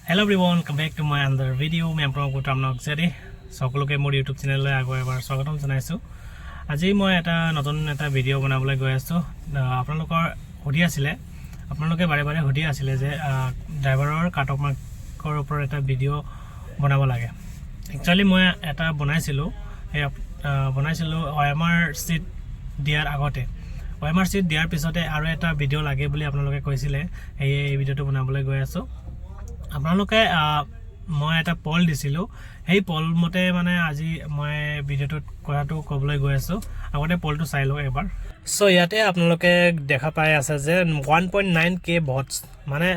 Hello everyone, welcome back to my another video. মই আপোনালোক নকজাৰী, সকলোকে মোৰ ইউটিউব চেনেললৈ আকৌ এবাৰ স্বাগতম জনাইছোঁ। আজি মই এটা নতুন এটা ভিডিঅ' বনাবলৈ গৈ আছোঁ। আপোনালোকৰ সুধি আছিলে, আপোনালোকে বাৰে বাৰে সুধি আছিলে যে ড্ৰাইভাৰৰ কাট অফ মাৰ্কৰ ওপৰত এটা ভিডিঅ' বনাব লাগে। একচুৱেলি মই এটা বনাইছিলোঁ, সেই বনাইছিলোঁ অ' এম আৰ চিট দিয়াৰ আগতে। অ' এম আৰ চিট দিয়াৰ পিছতে আৰু এটা ভিডিঅ' লাগে বুলি আপোনালোকে কৈছিলে, সেয়ে এই ভিডিঅ'টো বনাবলৈ গৈ আছোঁ। আপোনালোকে মই এটা পল দিছিলোঁ, সেই পল মতে মানে আজি মই ভিডিঅ'টোত কথাটো ক'বলৈ গৈ আছোঁ। আগতে পলটো চাই লওক এবাৰ। চ' ইয়াতে আপোনালোকে দেখা পাই আছে যে 1.9K votes, মানে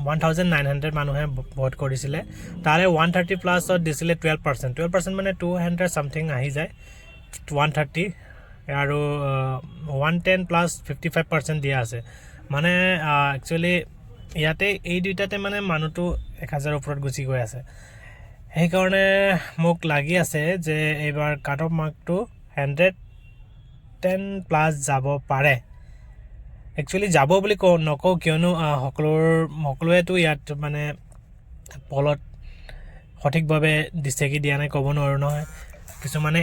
1900 মানুহে ভোট কৰিছিলে। তাৰে 130 প্লাছত দিছিলে 12%। 12% মানে 200 ছামথিং আহি যায় 130। আৰু 110 প্লাছ 55% দিয়া আছে। মানে একচুৱেলি ইয়াতে এই দুইটাতে মানে মানুহটো 1000ৰ ওপৰত গুচি গৈ আছে। সেইকাৰণে মোক লাগি আছে যে এইবাৰ কাট অফ মাৰ্কটো 110 প্লাছ যাব পাৰে। একচুৱেলি যাব বুলি কওঁ নকওঁ, কিয়নো সকলোৱেতো ইয়াত মানে পলত সঠিকভাৱে দিছে কি দিয়া নাই ক'ব নোৱাৰোঁ নহয়। কিছুমানে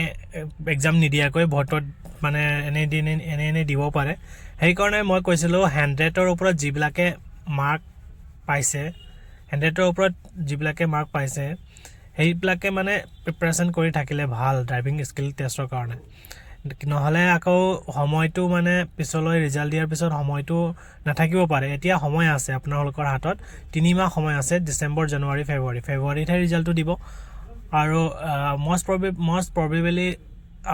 এক্সাম নিদিয়াকৈ ভোটত মানে এনেই দি এনেই এনেই দিব পাৰে। সেইকাৰণে মই কৈছিলোঁ, 100ৰ ওপৰত যিবিলাকে মাৰ্ক পাইছে, 100ৰ ওপৰত যিবিলাকে মাৰ্ক পাইছে, সেইবিলাকে মানে প্ৰিপেৰেশ্যন কৰি থাকিলে ভাল ড্ৰাইভিং স্কিল টেষ্টৰ কাৰণে। নহ'লে আকৌ সময়টো মানে পিছলৈ ৰিজাল্ট দিয়াৰ পিছত সময়টো নাথাকিব পাৰে। এতিয়া সময় আছে আপোনালোকৰ হাতত, 3 মাহ সময় আছে, ডিচেম্বৰ, জানুৱাৰী, ফেব্ৰুৱাৰী। ফেব্ৰুৱাৰীতহে ৰিজাল্টটো দিব আৰু মষ্ট প্ৰবেবলি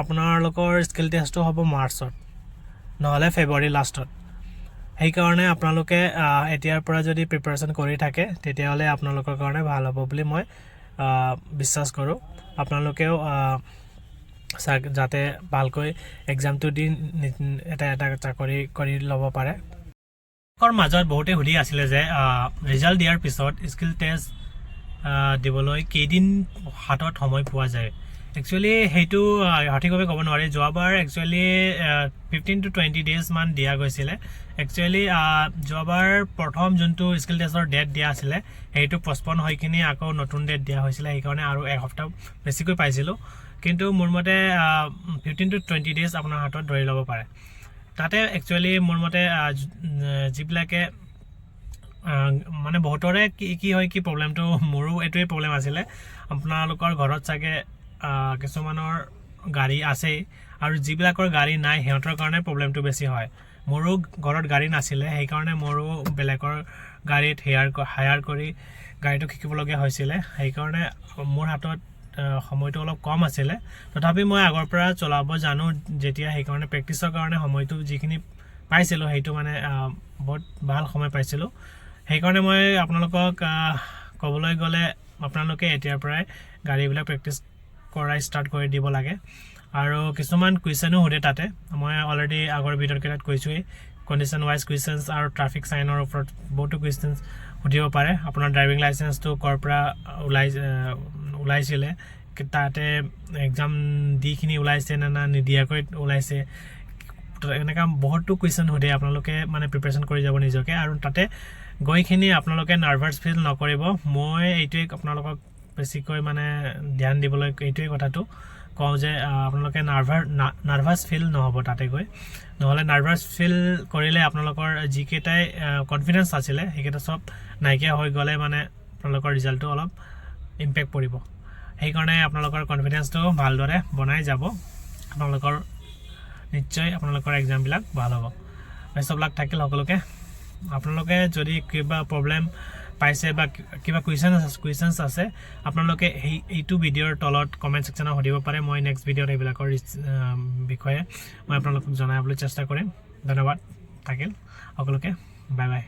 আপোনালোকৰ স্কিল টেষ্টটো হ'ব মাৰ্চত, নহ'লে ফেব্ৰুৱাৰী লাষ্টত। সেইকাৰণে আপোনালোকে এতিয়াৰ পৰা যদি প্ৰিপেৰেশ্যন কৰি থাকে, তেতিয়াহ'লে আপোনালোকৰ কাৰণে ভাল হ'ব বুলি মই বিশ্বাস কৰোঁ। আপোনালোকেও যাতে ভালকৈ এক্সামটো দি এটা এটা চাকৰি কৰি ল'ব পাৰে। মাজত বহুতে সুধি আছিলে যে ৰিজাল্ট দিয়াৰ পিছত স্কিল টেষ্ট দিবলৈ কেইদিন হাতত সময় পোৱা যায়। একচুৱেলি সেইটো সঠিকভাৱে ক'ব নোৱাৰি। যোৱাবাৰ একচুৱেলি 15 টু 20 ডেইজমান দিয়া গৈছিলে। একচুৱেলি যোৱাবাৰ প্ৰথম যোনটো স্কিল টেষ্টৰ ডেট দিয়া আছিলে, সেইটো পষ্টপন হৈ কিনি আকৌ নতুন ডেট দিয়া হৈছিলে। সেইকাৰণে আৰু এসপ্তাহ বেছিকৈ পাইছিলোঁ। কিন্তু মোৰ মতে 15 টু 20 ডেইজ আপোনাৰ হাতত ধৰি ল'ব পাৰে। তাতে একচুৱেলি মোৰ মতে যিবিলাকে মানে বহুতৰে কি কি হয়, কি প্ৰব্লেমটো, মোৰো এইটোৱেই প্ৰব্লেম আছিলে। আপোনালোকৰ ঘৰত চাগে কিছুমানৰ গাড়ী আছেই আৰু যিবিলাকৰ গাড়ী নাই, সিহঁতৰ কাৰণে প্ৰব্লেমটো বেছি হয়। মোৰো ঘৰত গাড়ী নাছিলে, সেইকাৰণে মোৰো বেলেগৰ গাড়ীত হায়াৰ কৰি গাড়ীটো শিকিবলগীয়া হৈছিলে। সেইকাৰণে মোৰ হাতত সময়টো অলপ কম আছিলে। তথাপি মই আগৰ পৰা চলাব জানো যেতিয়া, সেইকাৰণে প্ৰেক্টিছৰ কাৰণে সময়টো যিখিনি পাইছিলোঁ, সেইটো মানে বহুত ভাল সময় পাইছিলোঁ। সেইকাৰণে মই আপোনালোকক ক'বলৈ গ'লে, আপোনালোকে এতিয়াৰ পৰাই গাড়ীবিলাক প্ৰেক্টিছ কৰাই ষ্টাৰ্ট কৰি দিব লাগে। আৰু কিছুমান কুৱেশ্যনো সোধে তাতে, মই অলৰেডি আগৰ ভিডিঅ'কেইটাত কৈছোঁৱেই। কণ্ডিশ্যন ৱাইজ কুৱেশ্যনছ আৰু ট্ৰাফিক চাইনৰ ওপৰত বহুতো কুৱেশ্যনছ সুধিব পাৰে। আপোনাৰ ড্ৰাইভিং লাইচেঞ্চটো ক'ৰ পৰা ওলাইছিলে, তাতে এক্সাম দিখিনি ওলাইছে নে না নিদিয়াকৈ ওলাইছে, এনেকুৱা বহুতো কুৱেশ্যন সোধে। আপোনালোকে মানে প্ৰিপেৰেশ্যন কৰি যাব নিজকে আৰু তাতে গৈখিনি আপোনালোকে নাৰ্ভাছ ফিল নকৰিব। মই এইটোৱে আপোনালোকক বেছিকৈ মানে ধ্যান দিবলৈ এইটোৱে কথাটো কওঁ যে আপোনালোকে নাৰ্ভাছ ফিল নহ'ব তাতে গৈ। নহ'লে নাৰ্ভাছ ফিল কৰিলে আপোনালোকৰ যিকেইটাই কনফিডেঞ্চ আছিলে, সেইকেইটা চব নাইকিয়া হৈ গ'লে মানে আপোনালোকৰ ৰিজাল্টটো অলপ ইম্পেক্ট পৰিব। সেইকাৰণে আপোনালোকৰ কনফিডেঞ্চটো ভালদৰে বনাই যাব, আপোনালোকৰ নিশ্চয় আপোনালোকৰ এক্সামবিলাক ভাল হ'ব। বেষ্ট অফ লাক থাকিল সকলোকে। আপোনালোকে যদি কিবা প্ৰব্লেম পাইছে বা কিবা কুৱেশ্যনছ আছে, আপোনালোকে এইটো ভিডিঅ'ৰ তলত কমেণ্ট ছেকশ্যনত সুধিব পাৰে। মই নেক্সট ভিডিঅ'ত এইবিলাকৰ বিষয়ে মই আপোনালোকক জনাবলৈ চেষ্টা কৰিম। ধন্যবাদ থাকিল সকলোকে, বাই বাই।